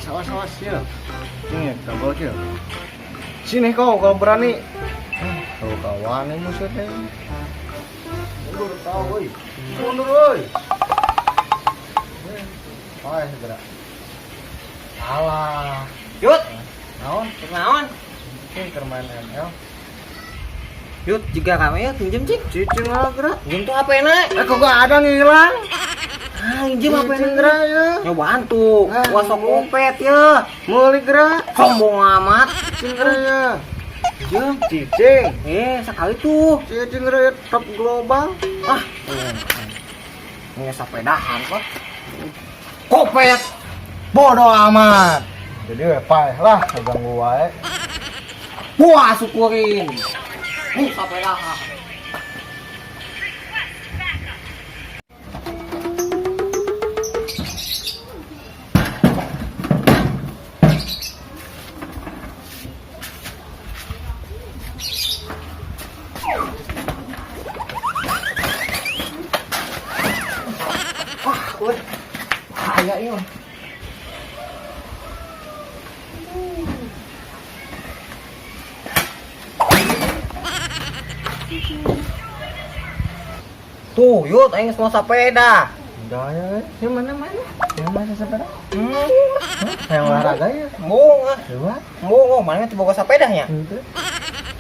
Awas, awas ya. Ini double kill. Sini kau kalau berani. Kau kawan ini musuhnya. Mundur kau, woi. Mundur, woi. Oh, segera. Alah. Yut, Naon? naon? Ini keur main ML. Yut, jika kami ya pinjem cik. Cicing lah gerak. Pinjem tuh apa enak? Eh kok gak ada ngilang? Ah, pinjem apa Cicing enak? gerak ya. Nyobaan tuh. Ah, Wah, sok kopet ya. Meuli gerak. Sombong amat. Cicing gerak ya. Pinjem. Cicing. Eh, sekali tuh. Cicing gerak ya top global. Ah. Ini sepedahan kok. Kopet. Bodoh amat. Jadi we paeh lah ganggu wae. Wah, syukurin. Nih, sepedahan. Wah, weh. Bahaya ini mah. Tuh, yut, aing semua sepeda. Udah ya, yang mana mana? Yang mana sepeda? Hmm, Yang olahraga ya? Embung ah. Coba. Embung, oh, mana teu boga sepedanya? Itu.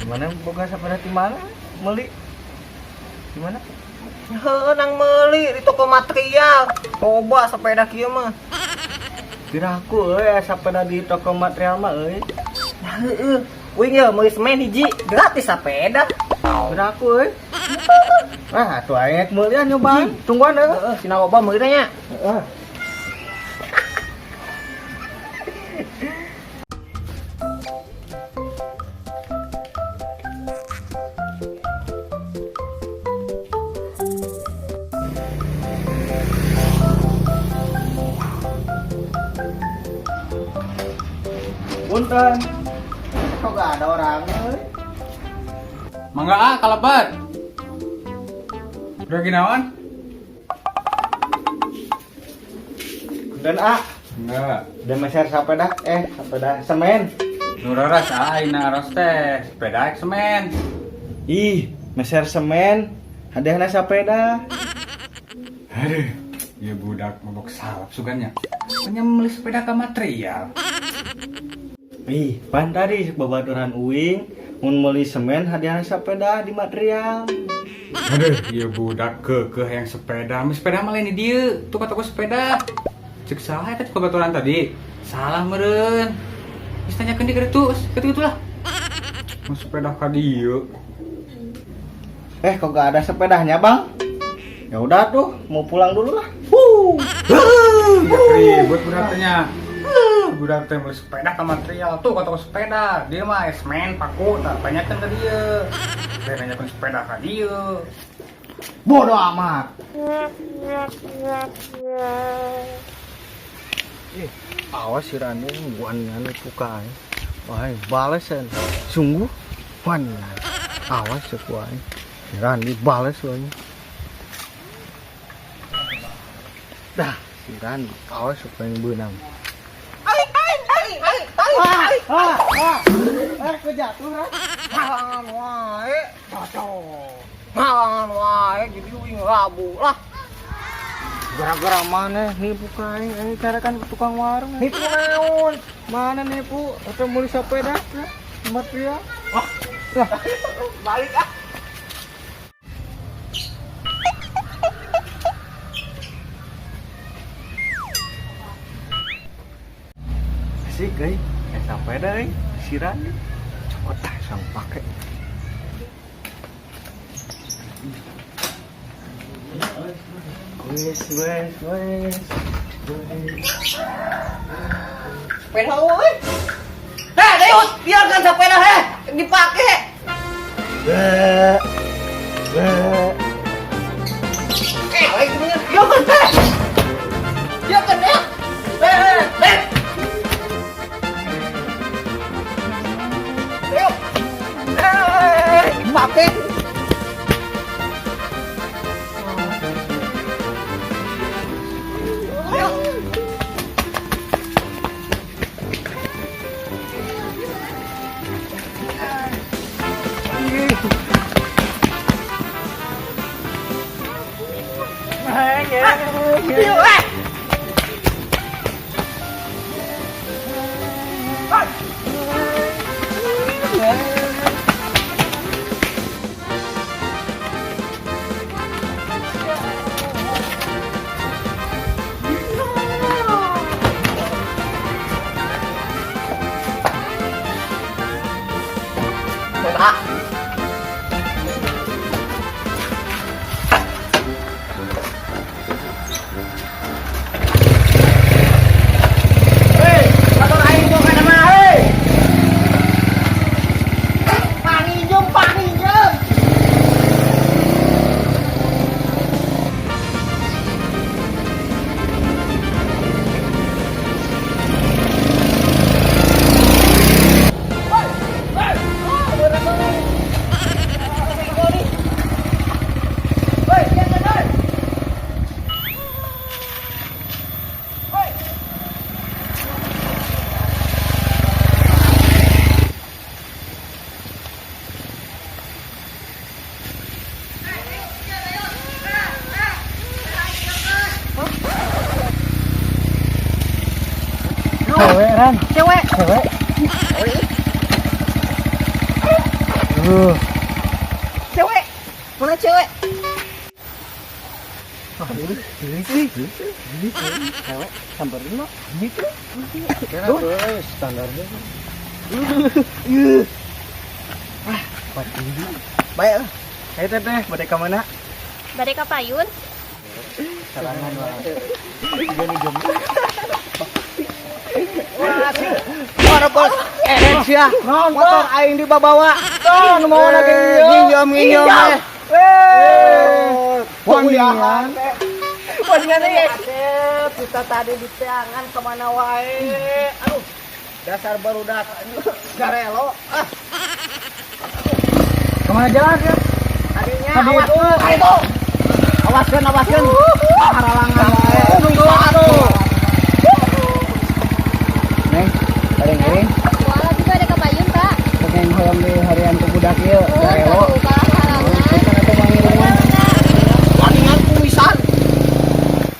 Gimana boga sepeda di mana? Meuli. Di mana? Heuh, nang meuli di toko material. Coba sepeda kieu mah. Kira aku euy sepeda di toko material mah euy. Nah, heueuh. Uing ye meuli semen hiji, gratis sepeda. Kira aku euy. Ah, atuh aing meulian nyobaan. Tungguan euy. Heeh, sina loba meuli teh nya. Heeh. Punten. Kok gak ada orangnya, euy? Mangga ah kalebat. Udah ginawan? Punten ah, Enggak. udah meser sepeda, sepeda semen. Nuraras ah aing aros teh sepeda ek semen. Ih, meser semen, hadiahna sepeda. Aduh, ya budak mabok salap sugannya. Hanya meuli sepeda ka material. Ih, pan tadi babaturan uing mun meuli semen hadiahna sepeda di material. Aduh, ya budak keukeuh yang sepeda. Meuli sepeda mah lain di dieu. Tuh ka toko sepeda. Cek salah eta cek babaturan tadi. Salah meureun. Geus tanyakeun di kitu, kitu lah. Mau sepeda ka dieu. Eh, kok gak ada sepedanya, Bang? Ya udah tuh, mau pulang dulu lah. Ya ribut budak teh nya. Budak teh meuli sepeda ka material tuh ka toko sepeda. Dia mah semen paku tah tanyakeun ka dieu. Teh nanyakeun sepeda ka dieu. Bodoh amat. Ih, awas si Rani wanian buka. Wah, balesan. Sungguh wanian. Awas ya kuai. Si Rani bales loh. Dah, si Rani awas supaya beunang. Ah, kok jatuh, Ran? Halangan wae, cocok. Halangan wae jadi uing rabu lah. Gara-gara mana nipu kain, ini cara kan tukang warung. Nipu naon? Mana nipu? Atau meuli sepeda? Material. Wah, balik ah. Asik, euy. Sepeda euy, si Rani. Cokot tah sang pake. Wes, wes, wes. Sepeda euy. Heh, Deut, biarkan sepeda heh dipake. Be. Be. Eh, lagi bener. Biarkan heh. Biarkan ya. Eh, eh. Ayo. Eh, dipake. Ayo. Cewek Ran. Cewek. Cewek. Cewek. Mana cewek? Cewek samperin mah. Gitu. Kira standarnya. Ah, Baik lah. Hey teteh, bade ka mana? Bade ka payun. Sarangan wae. Wah, bos. Eh, sia. Motor aing dibawa. Tuh, nu mau lagi Nginjom, nginjom. Eh, Wanian. Wanian ya. Kita tadi di teangan kemana wae. Aduh. Dasar barudak garelo. Ah, Kemana jalan ya? tadinya Tadi awas. itu. Itu. Awaskeun, awaskeun. Haralangan wae. Aduh. Neng, paling-paling Wah, juga ada ka payun, Pak. pengen hoyong di harian ku budak ieu, Oh, garelo. tuh, kalah halangan. Sana tuh mangiringan. Wanian kumisan.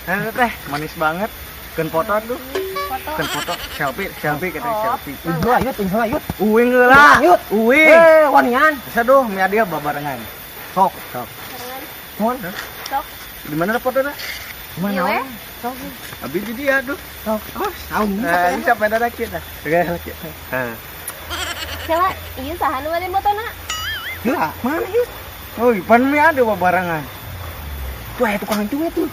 Eh, teteh, manis banget. Keun foto tuh. Foto. Keun foto selfie, selfie kita Oh. selfie. Heula yut, heula yut. Uing heula. Yut. Uing. Eh, wanian. Bisa duh, mia dia babarengan. Sok, sok. Barengan. Mohon. Sok. Di mana fotona? Mana? Iya, weh. Abi di dia tuh. Sok. Oh, Tahu. Nah, ini sepeda lagi dah. Oke, lagi. Heeh. Cewek, iya saha nu bade motona? Heula, mana yut? Oh, pan mia ada babarengan. Wah, tukang itu tuh.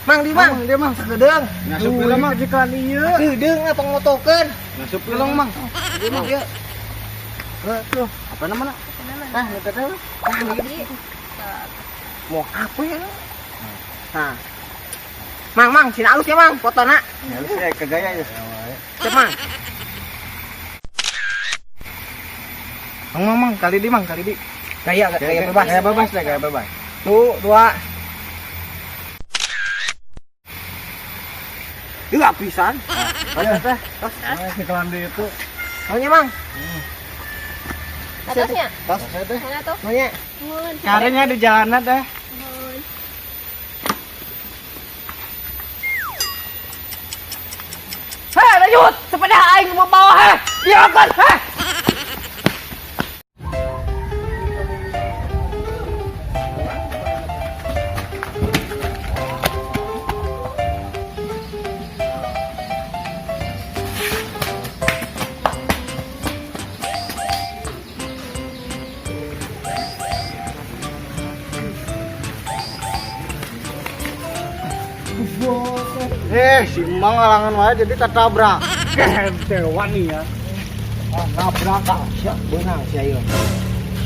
Mang di mang, dia mang. sakedeung. Ngasup heula mang jika ieu. Sakedeung apa ngotokeun. Ngasup heula mang. Di mang ieu. Tuh, apa namanya? Mana? Ah, eta teh. Jadi, Mau apa ya? Nah. Mang, mang, sini alus ya mang, fotona. Halus ya kegaya ya. Cep mang. Mang, mang, mang, kali di mang, kali di. Gaya, gaya bebas. Gaya bebas deh, gaya bebas. Tuh, dua. Dua pisan. Ayo teh. Tos, si kelambi itu. Maunya mang. atasnya. Tos, teh. Mana tuh? Maunya. Mohon. Caranya di jalanan teh. Mohon. Hei, lanjut. Sepeda aing mau bawa heh. Diangkat, heh. Eh, si Mang halangan wae jadi tertabrak. Kewan nih ya. Oh, nabrak ah, sia beunang sia ieu.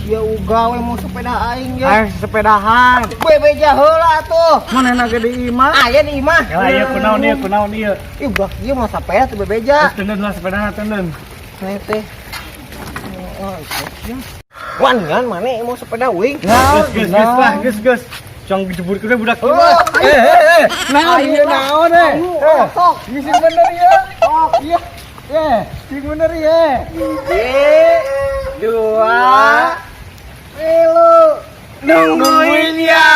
Sia uga we mau sepeda aing ya. Ayo sepedahan. Bebeja heula atuh. Mana enak di imah? Aya di imah. Ya iya kunaon ieu, kunaon ieu. Ih, budak ieu mah sepeda teu bebeja. Terus tenden lah sepedana tenden. Nah, teh. Oh, sia. Wanian mana mau sepeda wing? Geus geus geus lah, geus geus. Cong jeburkeun budak ieu. Oh, Eh, eh, eh. Naon ieu naon eh? Eh, sok. Ini sing bener ya. Oh, iya. Eh, sing bener ya. Dua, tilu. Nungguin ya.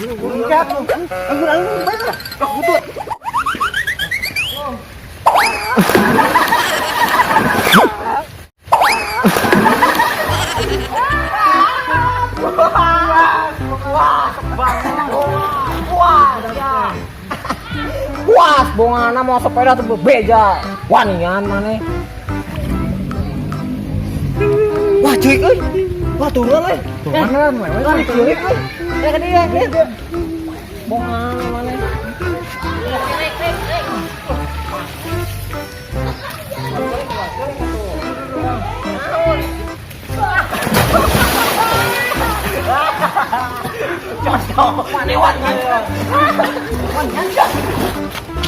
Enggak. Anggur, anggur, baik lah. Lah, butut. Wah, bongana mau sepeda tuh bebeja. Wanian mana? Wah, cuy, euy. Wah, turun euy. Turunan, lewat. Wah, cuy, euy. Ya ke dia, dia. Bongana mana?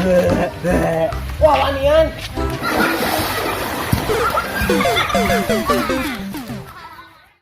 Rek, rek, rek. Wah, wanian.